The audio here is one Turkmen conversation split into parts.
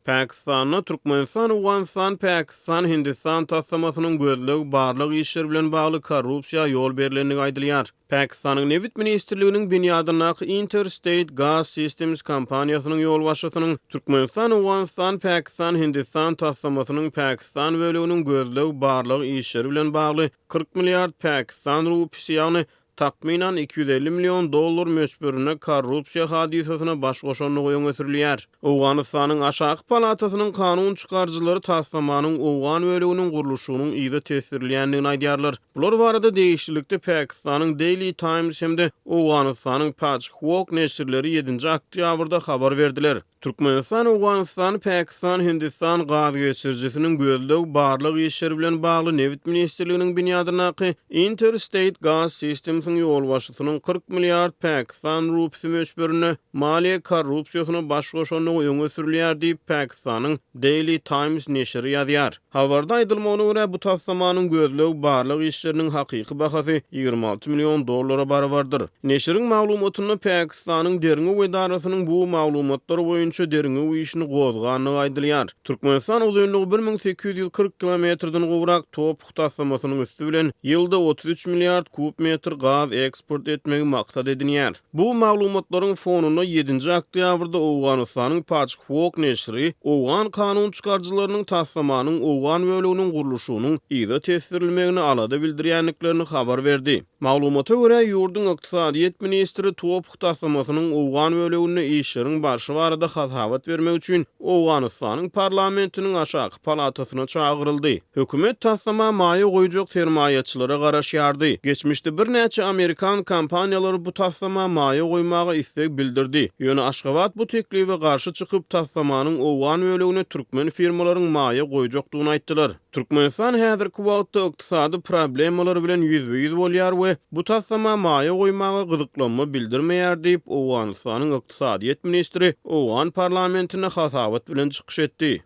Pakistanda Türkmenistan, Owganystan, Pakistan, Hindistan taslamasynyň gözleg-barlag işleri bilen bagly korrupsiýa ýol berlendigi aýdylýar. Pakistanyň Nebit ministrliginiň binýadyndaky Inter State Gas Systems kompaniýasynyň ýolbaşçysynyň Türkmenistan, Owganystan, Pakistan, Hindistan taslamasynyň Pakistan böleginiň gözleg-barlag işleri bilen bagly 40 milliard pakistan rupisi, ýagny takmynan 250 million dollar möçberinde korrupsiýa hadysasyna baş goşandygy öňe sürülýär. Owganystanyň Aşaky palatasynyň kanun çykaryjylary taslamanyň owgan böleginiň gurluşygynyň yza tesdirilýändigini aýdýarlar. Bular barada degişlilikde Pakistanyň Daily Times hem-de Owganystanyň Pajhwok neşirleri ýedinji oktýabrda habar berdiler. Türkmenistan, Owganystan, Pakistan, Hindistan gaz geçirijisiniň gözleg-barlag işleri bilen bagly Nebit ministrliginiň binýadyndaky Inter State Gas Systems-iň ýolbaşçysynyň 40 milliard pakistan rupisi möçberinde maliýe korrupsiýasyna baş goşandygy öňe sürülýär diýip, Pakistanyň Daily Times neşiri ýazýar. Habarda aýdylmagyna görä, bu taslamanyň gözleg-barlag işleriniň hakyky bahasy 26 million dollara barabardyr. Neşiriň maglumatynda Pakistanyň derňew edarasynyň bu maglumatlar boýunça derňew işini gozgandygy aýdylýar. Türkmenistan uzynlygy 1840 kilometrden gowrak TOPH taslamasynyň üsti bilen ýylda 33 milliard kub metr gaz eksport etmegi maksat edinýär. Bu maglumatlaryň fonunda ýedinji oktýabrda Owganystanyň Pajhwok neşiri owgan kanun çykaryjylarynyň taslamanyň owgan böleginiň gurluşygynyň yza tesdirilmegine alada bildirýändiklerini habar berdi. Maglumata görä, ýurduň ykdysadyýet ministri TOPH taslamasynyň owgan böleginde işleriň barşy barada hasabat bermek üçin Owganystanyň parlamentiniň aşaky palatasyna çagyryldy. Hökümet taslama maýa goýjak sermaýaçylara garaşýardy. Geçmişde birnäçe amerikan kompaniýalary bu taslama maýa goýmaga isleg bildirdi. Ýöne Aşgabat bu teklibe garşy çykyp, taslamanyň owgan bölegine türkmen firmalaryň maýa goýjakdygyny aýtdylar. Türkmenistan häzirki wagtda ykdysady problemalar bilen ýüzbe-ýüz bolýar we bu taslama maýa goýmaga gyzyklanma bildirmeýär diýip, Owganystanyň ykdysadyýet ministri owgan parlamentinde hasabat bilen çykyş etdi.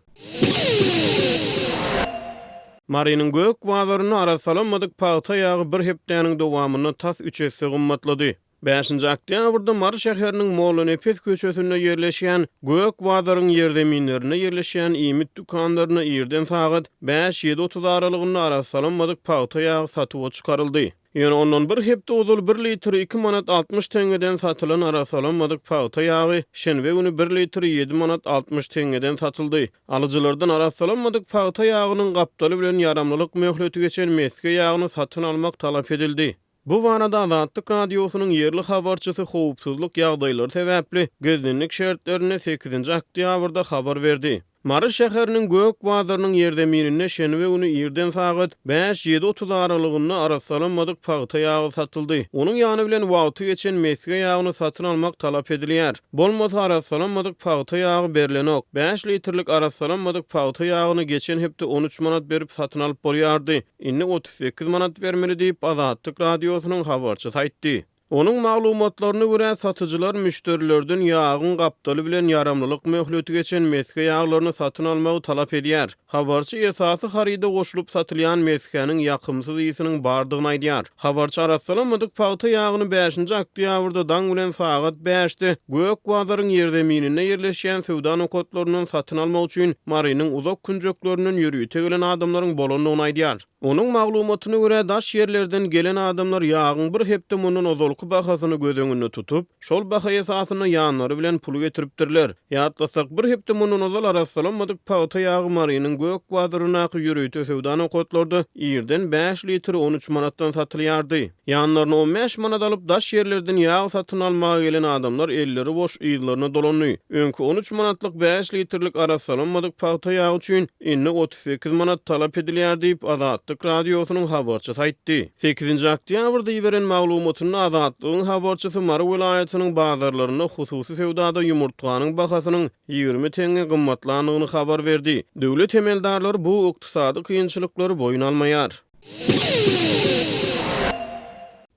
Marynyň gök bazarynda arassalanmadyk pagta ýagy bir hepdäniň dowamynda tas üç esse gymmatlady. Bäşinji oktýabrda Mary şäheriniň Mollanepes köçesinde ýerleşýän Gök bazaryň ýerzeminlerinde ýerleşýän iýmit dükanlarynda irden sagat bäş-ýedi 30 aralygynda arassalanmadyk pagta ýagy satuwa çykaryldy. Ýöne ondan bir hepde ozal bir litri iki manat 60 teňňeden satylan arassalanmadyk pagta ýagy şenbe güni bir litri ýedi manat 60 teňňeden satyldy. Alyjylardan arassalanmadyk pagta ýagynyň gapdaly bilen ýaramlylyk möhleti geçen mesge ýagyny satyn almak talap edildi. Bu barada Azatlyk Radiosynyň ýerli habarçysy howpsuzlyk ýagdaýlary sebäpli gizlinlik şertlerinde sekizinji oktýabrda habar berdi. Mary şäheriniň Gök bazarynyň ýerzemininde şenbe güni irden sagat bäş-ýedi 30 aralygynda arassalanmadyk pagta ýagy satyldy. Onuň ýany bilen wagty geçen mesge ýagyny satyn almak talap edilýär. Bolmasa arassalanmadyk pagta ýagy berlenok. Bäş litrlik arassalanmadyk pagta ýagyny geçen hepde 13 manat berip satyn alyp bolýardy. Indi 38 manat bermeli diýip, Azatlyk Radiosynyň habarçysy aýtdy. Onuň maglumatlaryna görä, satyjylar müşderilerden ýagyň gapdaly bilen ýaramlylyk möhleti geçen mesge ýaglaryny satyn almagy talap edýär. Habarçy esasy haryda goşulyp satylýan mesgäniň ýakymsyz ysynyň bardygyny aýdýar. Habarçy arassalanmadyk pagta ýagyny bäşinji oktýabrda daň bilen sagat bäşde Gök bazaryň ýerzemininde ýerleşýän söwda nokatlaryndan satyn almak üçin Marynyň uzak künjeklerinden ýörite gelen adamlaryň bolandygyny aýdýar. Onuň maglumatyna görä, daş ýerlerden gelen adamlar ýagyň bir hepde mundan ozalky bahasyny göz öňünde tutup, şol baha esasynda ýanlary bilen pul getiripdirler. Ýatlasak, bir hepde mundan ozal arassalanmadyk pagta ýagy Marynyň Gök bazaryndaky ýörite söwda nokatlarda irden bäş litri 13 manatdan satylýardy. Ýanlaryna on bäş manat alyp, daş ýerlerden ýag satyn almaga gelen adamlar elleri boş yzlaryna dolandy. Öňki on üç manatlyk bäş litrlik arassalanmadyk pagta ýagy üçin indi 38 manat talap edilýär diýip, Azatlyk Radiosynyň habarçysy aýtdy. Sekizinji oktýabrda iberen maglumatynda Azatlygyň habarçysy Mary welaýatynyň bazarlarynda hususy söwdada ýumurtganyň bahasynyň 20 teňňe gymmatlandygyny habar berdi. Döwlet emeldarlary bu ykdysady kynçylyklary boýun almaýar.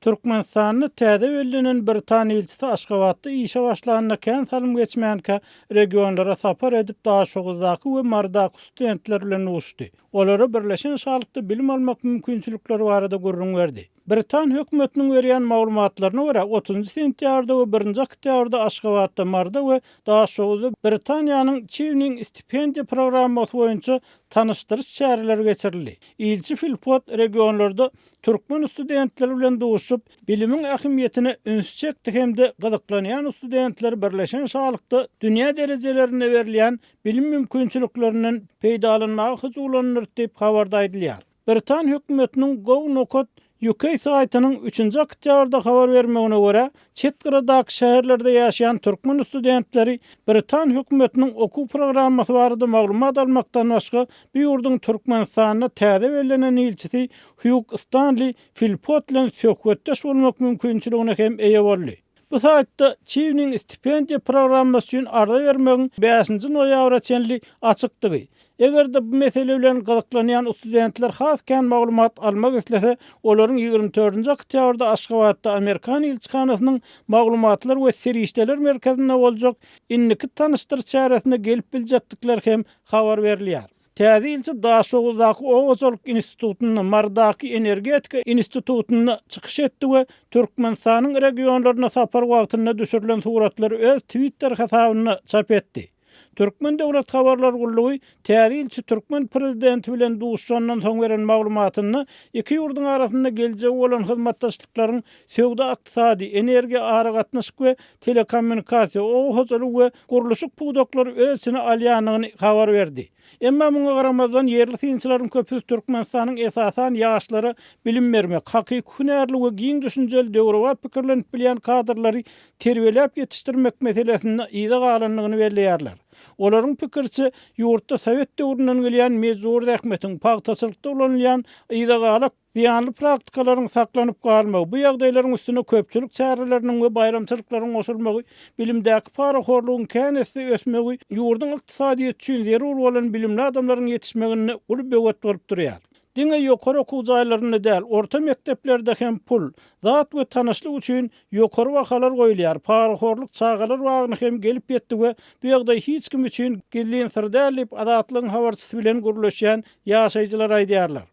Türkmenistanda täze bellenen britan ilçisi Aşgabatda işe başlanyna kän salym geçmänkä, regionlara sapar edip, Daşoguzdaky we Marydaky studentler bilen duşuşdy. Olara Birleşen Şalykda bilim almak mümkinçilikleri barada gürrüň berdi. Britan hökümetiniň berýän maglumatlaryna görä, otuzynjy sentýabrda we birinji oktýabrda Aşgabatda, Maryda we Daşoguzda Britaniýanyň Chevening stipendiýa programmasy boýunça tanyşdyryş çäreleri geçirildi. Ilçi Filpot regionlarda türkmen studentleri bilen duşup, bilimiň ähmiýetine ünsi çekdi hem-de gyzyklanýan studentleri Birleşen Şalykda dünýä derejelerinde berilýän bilim mümkinçiliklerinden peýdalanmaga hyjuwlandyrdy diýip, habarda aýdylýar. Britan hökümetiniň Go nokat UK saýtynyň üçünji oktýabrda habar bermegine görä, çet gyradaky şäherlerde ýaşaýan türkmen studentleri britan hökümetiniň okuw programmasy barada maglumat almakdan başga, bu ýurduň Türkmenistanda täze bellenen ilçisi Hýug Stanli Filpot bilen söhbetdeş bolmak mümkinçiligine hem eýe boldy. Bu saýtda Çiwniň stipendiýa programmasy üçin arza bermegiň bäşinji noýabra çenli açykdygy, eger-de bu mesele bilen gyzyklanýan studentler has kän maglumat almak islese, olaryň 24-nji oktýabrda Aşgabatda Amerikan ilçihanasynyň Maglumatlar we serişdeler merkezinde boljak indiki tanyşdyryş çäresine gelip biljekdikleri hem habar berilýär. Täze ilçi Daşoguzdaky oba hojalyk institutynda, Marydaky energetika institutynda çykyş etdi we Türkmenistanyň regionlaryna sapar wagtynda düşürilen suratlary öz Twitter hasabynda çap etdi. Türkmen döwlet habarlar gullugy täze ilçi türkmen prezidenti bilen duşuşandan soň beren maglumatynda iki ýurduň arasynda geljegi bolan hyzmatdaşlyklaryň söwda-ykdysady, energiýa, aragatnaşyk we telekommunikasiýa, oba hojalygy we gurluşyk pudaklary öz içine alýandygyny habar berdi. Emma muňa garamazdan, ýerli synçylaryň köpüsi Türkmenistanyň esasan ýaşlara bilim bermek, hakyky hünärli we giň düşünjeli döwrebap pikirlenip bilýän kadrlary terbiýeläp ýetişdirmek meselesinde yza galandygyny belleýärler. Olaryň pikiriçe, ýurtda sowet döwründen gelýän mejbury zähmetiň, pagtaçylykda ulanylýan yzagalak Zyýanly praktikalaryň saklanyp galmagy, bu ýagdaýlaryň üstüne köpçülik çäreleriniň we baýramçylyklaryň goşulmagy, bilimdäki parahorlugyň kän esse ösmegi ýurduň ykdysadyýeti üçin zerur bolan bilimli adamlaryň ýetişmeginde uly böwet bolup durýar. Diňe ýokary okuw jaýlarynda däl, orta mekdeplerde hem pul, zat we tanyşlyk üçin ýokary bahalar goýulýar, parahorluk çagalar bagyna hem gelip ýetdi we bu ýagdaý hiç kim üçin gizlin syr däl diýip, Azatlygyň habarçysy bilen gürleşýän ýaşaýjylar aýdýarlar.